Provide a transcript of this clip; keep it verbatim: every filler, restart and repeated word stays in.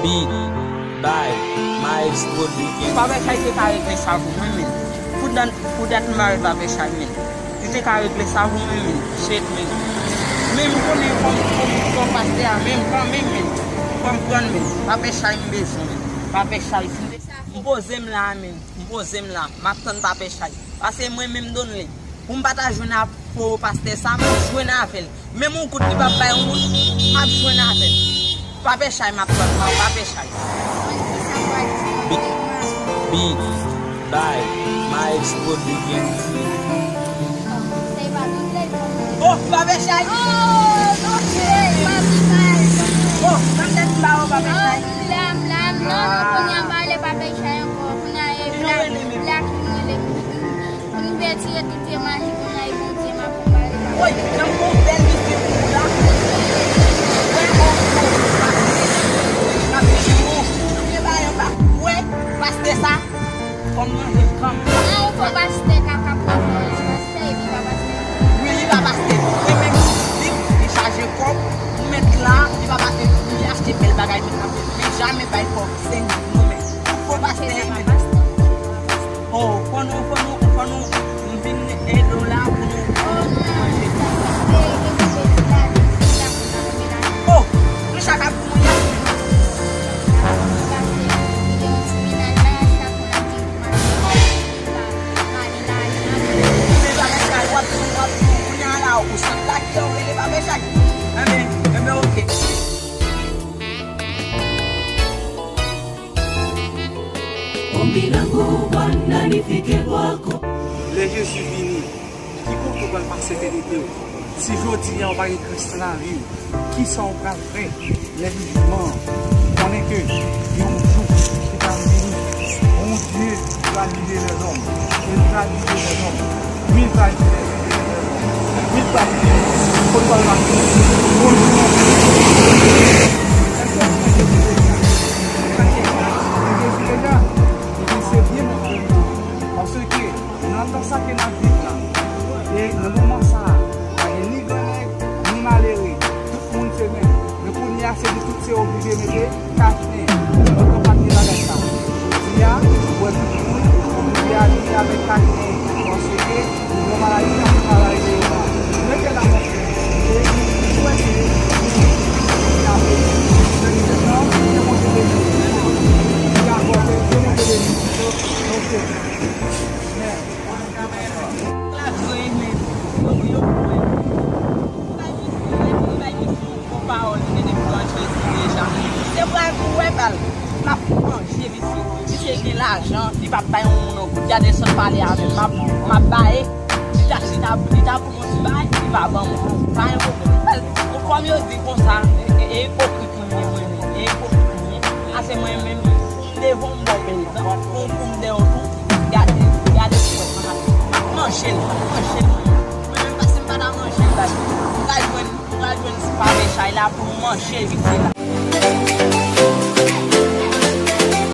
Beat by Maestro D J. Papè Chay te ka regle sa pou mwen, men. Pou dat, pou dat m pa wè Papè Chay, men. Li te ka regle sa pou mwen, men. Shit, men. Men m konnen kòm, kòm, kòm pastè a, men, kanmenm, men. Konprann, men. Papè Chay m bezwen, men. Papè Chay, si m te, m poze m la, men. M poze m la. M ap tann Papè Chay. Paske mwen menm Donley, pou m pa ta jwenn ak fo pastè sa, m ap jwenn avè l. Menm yon goud li p ap bay yon moun, m ap jwenn avè l. Papè Chay, m ap tann la, Papè Chay. Beat, beat by Maestro D J. Oh, Papè Chay! Oh, Papè Chay! Oh, nan tèt m ba ou, Papè Chay. Ah, m la, m la, m nan, non, non, kounye a m pa rele Papè Chay ankò. Kounye a e Black, Black m rele. M retire tout vye maji kounye a e Bondye m ap pale la. Woy, jan m gon bèl misye pou ou la. Wè, oh, oh, oh, oh, oh, wè, pastè sa. Kòm manje kòm. Ah, ou fò pastè kaka pran fò pastè epi pa pastè. Wi, li pa pastè. E menm li, li chaje kòb, ou mèt la, li pa pastè, li achte bèl bagay, men, men jamè bay kòb, se non, men. Fò pastè, men. Oh, fò nou, fò nou, fò nou, m vin ede w la pou nou manje. Oh, nou chak ap Lè Jezi vini, ki kote w pral pase etènite w? Si jodi a w pa gen Kris nan lavi w, kisa w pral fè lè li vini? Konnen ke gen yon jou ki pral vini, Bondye pral jije lèzòm, e l pral jije lèzòm. Wi, l pral jije lèzòm. Wi, l pral jije lèzòm. Kot w pral pase? Bondye. Èske w konnen Jezi deja? Konnen Jezi deja? Ebyen, se byen mèt ke nou. Paske nan tan sa ke n ap viv la, e nan moman sa a, pa gen ni grannèg, ni malere, tout moun se menm. Men kounye a, se nou tout se oblije mete kach nen. Lontan pa t gen bagay sa. Jodi a, ou wè tout moun oblije abiye avèk kach nen. Paske nou gen yon maladi k ap travay deyò a. Mete la monchè. E nou swete nou ap fè nou nan Bondye beni. Ki a Bondye beni. Ok. Amen. Bon pawòl li te deklare Jezi deja. Se vre pou wè bal. M ap manje misye. Misye gen lajan, li p ap bay yon moun yon goud. Gade jan l pale avè m. M ap, m ap bay. Li ta, li ta, li ta pou yon ti bay, li pa ban mwen. Pa gen pwoblèm. Kòm yo di konsa, e, e, e ipokrit mwen ye, mwen menm. E ipokrit mwen ye. Ase mwen menm, pou m devan m bò peyizan, pou, pou m dèyè w tou. Gade, gade pou wè, m ap, m ap manje l, m ap manje l mwen menm. Mwen menm, paske m pa ta manje l, m pral jwenn, m pral jwenn Papè Chay la pou m manje misye la.